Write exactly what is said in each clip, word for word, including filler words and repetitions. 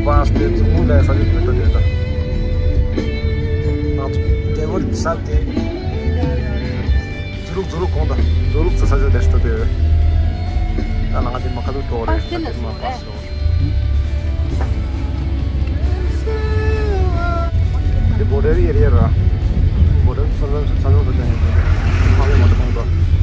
པཱས་དེ་ཚོ་ལས་ས་ཆ་དེ་ལྟ་དེ་ལྟ། ང་ཚོ་རྒྱལ་པོ་ས་དེ། ཛུ་རུག་ཛུ་རུག་གོང་དང་ཛུ་རུག་ཚོ་ས་ཆ་དེ་ལྟ་དེ། ད་ང་དེ་མ་ཁ་ཐུག་ཏོ་རེད། པཱས་དེ་ལ་ས་དེ་མ་སོང་པཱས་རེད། དེ་བོ་ཌར་ཨེ་རི་ཡ་ར། བོ་ཌར་ས་ས་ས་ས་ས་ས་ས་ས་ས་ས།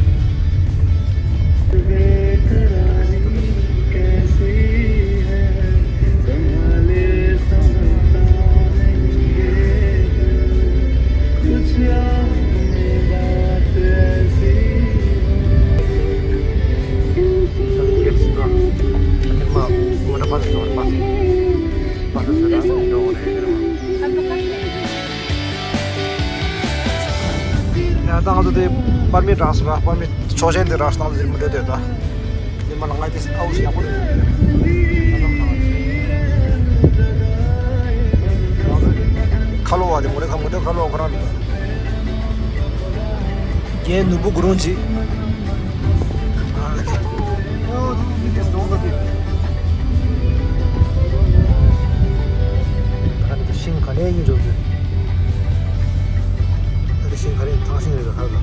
ཡང་ད་ང་ཚོ་དེ་པར་མི་རག་སོང་ར། པར་མི་ཆོག་མཆན་དེ་རག་སོང་། ད་ང་ཚོ་དེ་མི་འགྲོ་དེ་ད། དེ་མ་ལ་ང་དེ་ཨའུ་ཡག་པོ་རེད། ཁ་ལོ་བ་དེ་མོ་རེ་ཁ་མོ་དེ་ཁ་ལོ་བ་ཁོ་རང་རེད། རྒན་ནོར་བུ་གུ་རུང་ཅིག་ཨ་ནི་ཤིང་ག་ནས་ཡིན་འགྲོ་རྒྱུ། ཨ་ནི་ཤིང་ག་རེ་ཐང་ཤིང་རེད་ལ་ཁ་ལ།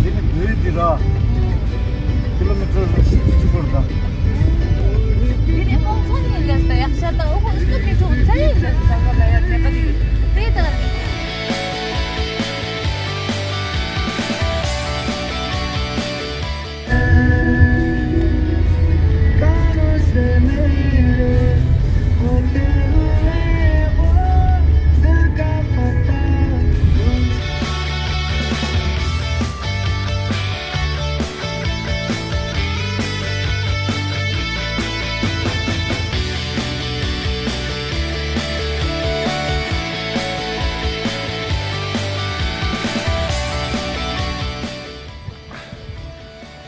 འདི་ནི་བོད་འདི་ར། ཀི་ལོ་མི་ཊར་བཞི་བཅུ་གཅིག་པར་དང་། འདི་ནི་ཧོང་ཀོང་ནས་སླེབས་ད་ཡག་ཤ་ད་ཨོ་ཧོ་སྟོད་ཀྱི་ཁྲོད་ཚ་ཡི་སླེབས་ད་གོ་ལ་ཡ་དེ་ག་དེ་དེ་ད།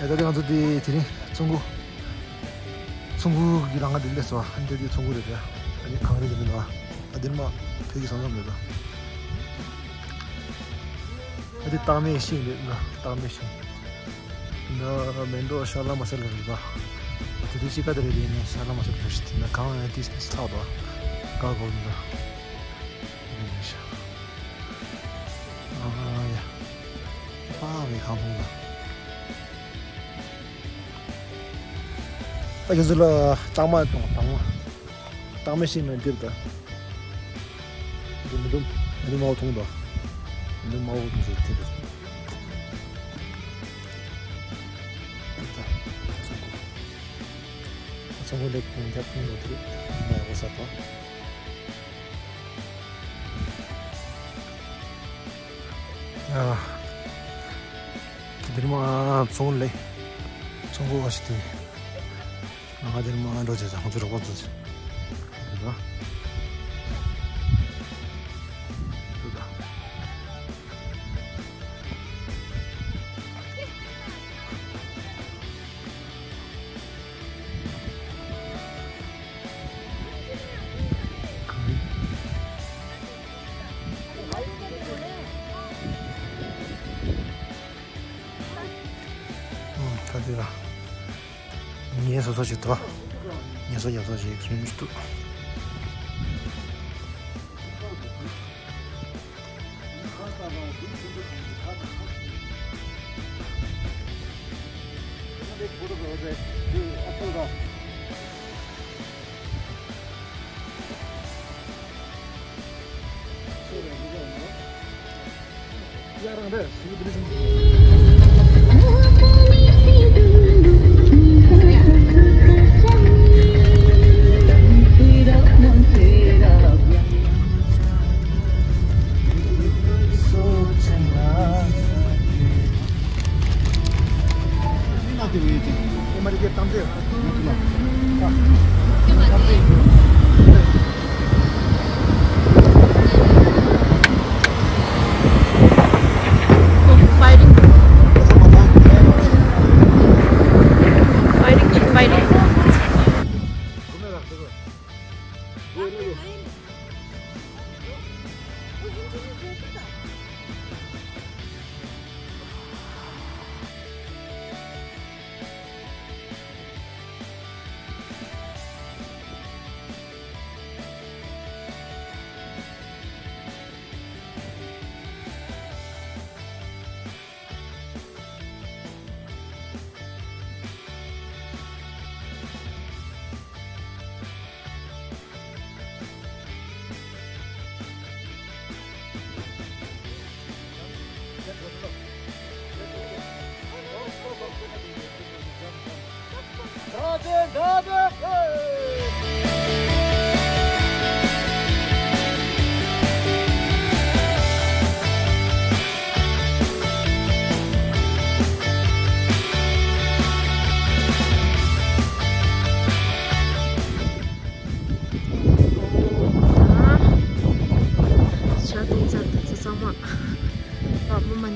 ཡ་ད་དེ་ང་ཚོ་དེ་དེ་རིང་ཚོང་ཁུག་ཚོང་ཁུག་གི་ལམ་ཁ་དེ་སླེབས་སོང་། ཨ་ནི་དེ་དེ་ཚོང་ཁུག་རེད་དེ། ཨ་ནི་གངས་རི་དེ་མིན་ནོ། ཨ་དེ་ནི་མ་བོད་ཀྱི་ས་མཚམས་རེད་དོ། ཨ་དེ་སྟག་མའི་ཤིང་རེད་ན། སྟག་མའི་ཤིང་། ན་མེ་ཏོག་ཤ་ལ་མ་ཟེར་ལ་རེད་པ། དེ་དུས་ཅི་ག་དེ་རེད་དེ་ནས་ཤ་ལ་མ་ཟེར་ལ་རེད། དེ་ན་གངས་ཡང་དེ་ཚགས་དོ། ག་གོ་མི་འདུག་ཨ་ཡ། ཕ་བའི་ཁང་ཁོང་ལ། ད་ཁྱེད་ཚོ་ལ་སྟག་མ་དང་སྟག་མ། སྟག་མ་ཤིང་ན་འདིར་ད། འདི་མི་འདུག་མི་འདུག་མའོ་ཐུང་དང་། མི་འདུག་མའོ་ཐུང་ཟེར་དེ་རེད། ད་ཚོང་ཁུག་ཚོང་ཁུག་ལེགས་ཐུང་རྒྱབ་ཐུང་ལོ་དེ་རེད། མ་ཡག་པོ་ས་ད། ཡ། འདིར་མ་ཚོང་ལས། ཚོང་གོ་བ་ཞིག་དེ། ང་འདིར་མ་འགྲོ་བྱས་ཙང་ཁོང་ཚོ་རོགས་པ་ཚོ་ཞིག་རེད་པ། ཏུ་ད། ད་དེ་ལ་ངལ་གསོ་ས་ཞིག་འདུག་ངལ་གསོ་རྒྱག་ས་ཞིག་སུན་ཞིག་འདུག Fighting. Fighting, fighting.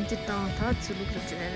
སྤྱིར་བཏང་ད་ཚུར་ལུག་རུ་ཅི་རེད།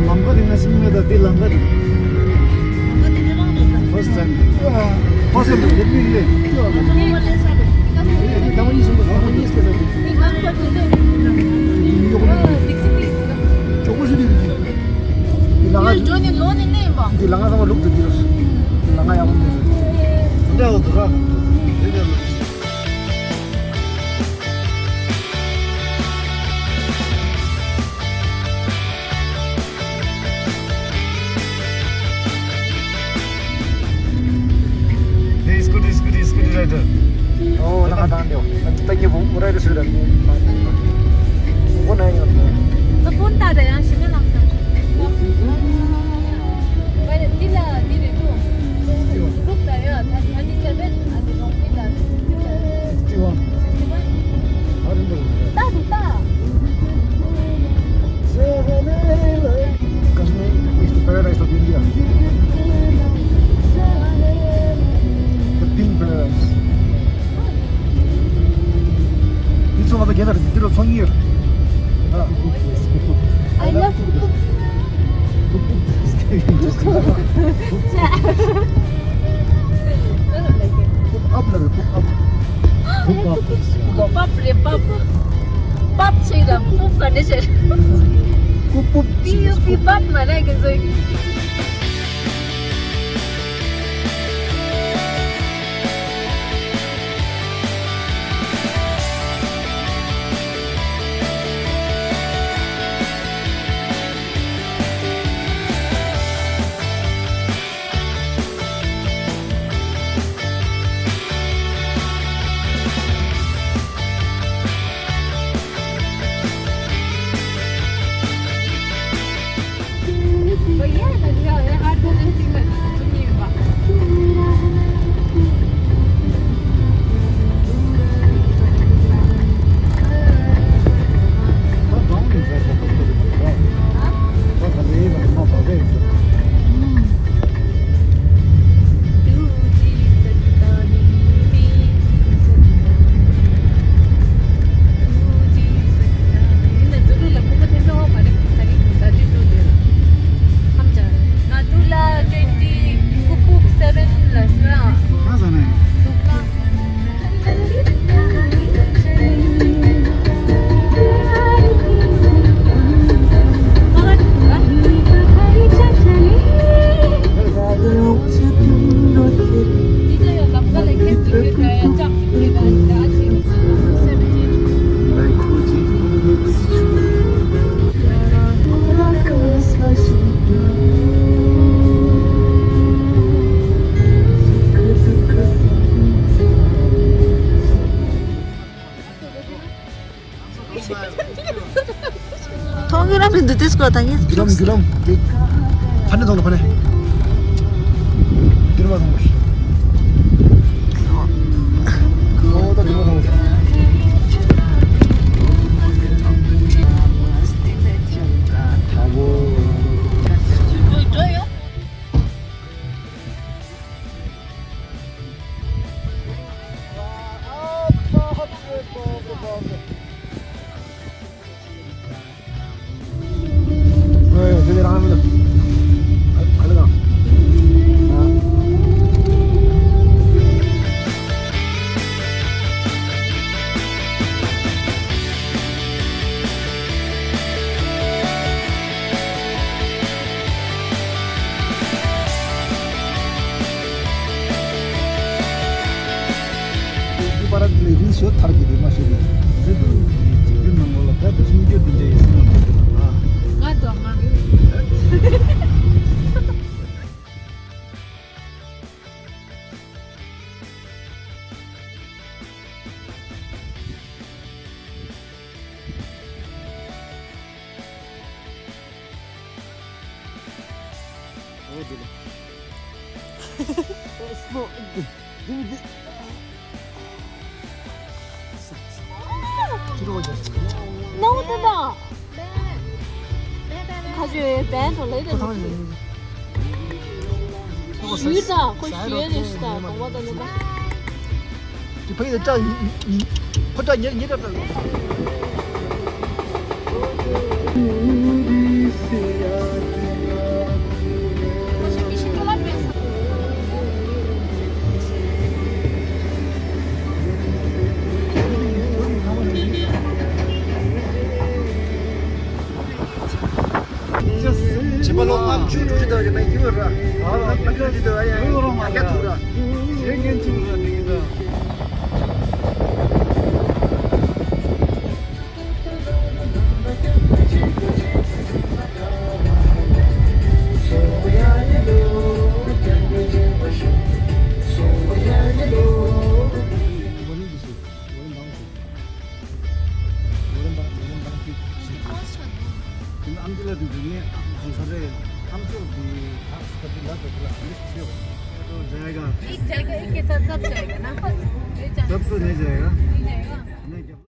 ལམ་ཁ་དེ་ང་ཤེས་མེད། ད་དེ་ལམ་ཁ་དེ། First time. First time. Let me hear. ད་མ་ཉིས་སོང་། ད་མ་ཉིས་སྐད་ཟེར། ཡོག་ལེ། ཅོག་པོ་ཞིག་དེ། དེ་ལ་ང་ཇོ་ནི་ལོ་ནི་ནས་ཡིན་པ། དེ་ལ་ང་ཚང་མ་ལུག་ཏུ་འགྱུར། དེ་ལ་ང་ཡག་པོ་འདུག་འདྲ་བོ་འདུག་ར། Hey, scooty, scooty, scooty rider. Oh, ལག་པ་བཏང་དེའོ། ད་ངས་བུ་ར་རེ་སུ་ར། བུ་ན་ཡོད། ད་ཕོན་ད་ད་ཡང་ཞི་མི་ལང་ཚང་། འདི་ལ་འདི་རེད་འདུག་ལུག་ད་ཡ་ད་ཐ་ནི་སེ་བེན་ཨ་ནི་རོང་པི་ད་སིག་སི་སེ་བེན། Sixty-one. Sixty-one. ད་འདུག་ད། Kashmir is the paradise of India. The pink paradise. འདི་ཚོ་ང་ཚོ་རྒྱལ་ཁབ་འདི་རུ་ཚོང་གཉེར། I love Kukup. Kukup. Kukup up ལ་རེད། Kukup up. Kukup up རེད། Pub. Pub ཆེ་ར། Pup ག་འདྲ་ཆེ། Kukup. P U P pub མ་རེད་གི་ཚོད། མཐོང་གི་རམ་རིན་དུ་ཏིས་གོ་ད་ངས། གུ་རམ་གུ་རམ། ཕ་ནས་ཐོང་ལ་ཕ་ནས། གུ་རམ་ཐོང་། ཨོ་ད་གུ་རམ་ཐོང་། པར་ལས་རིང་ཤོས་ཐར་གྱི་རེད་མ་ཤེས་རེད། ཟེར་དུས་ཅིག་དུས་ནང་ལོགས་ལ། ད་མཐུན་འགྱུར་དེ་འདྲ་ཡིན་སྲིད་ན་འགྲོ་གི་འདུག་ཨ། ང་དོ་ང་། ཨོ་དེ་ལ། ཨོ་སྨོ། དེ་དེ་དེ། ནོ་ཏ་ཏ། ཁ་ཅོའི་བན་དང་ལེ་དང་ནི། ཞུས་དང་ཁོ་ཞུས་ནས་ཞུས་དང་གོང་བ་དང་ནི། དེ་ཕ་གི་དང་ཅག་ཡིན་ཡིན། ཕོ་བྲང་ཉེ་ཉེ་འདྲ་འདྲ། བྱིས་པ་ལོ་ལྔ་བཅུ་དྲུག་ཅུ་དང་རེ་མ་ཡིན་ར། ལྔ་བཅུ་དྲུག་ཅུ་དང་ཨ་ཡ་ཡ་ཐུག་ར། ཞེས་འགན་ཆུང་ར་འདི་ཡིན་ད། ཨམ་ཆི་ལ་དུས་དུས་ནས་ཨམ་ཆི་ལ་དུས་ཨམ་ཆོག་དུས་ཐག་སྐབས་དུས་ལ་དུས་ལ་ཨམ་ཆི་ཆེ་བ། जाएगा। एक जगह, एक के साथ सब जाएगा ना? सबको नहीं जाएगा। नहीं जाएगा। नहीं क्या?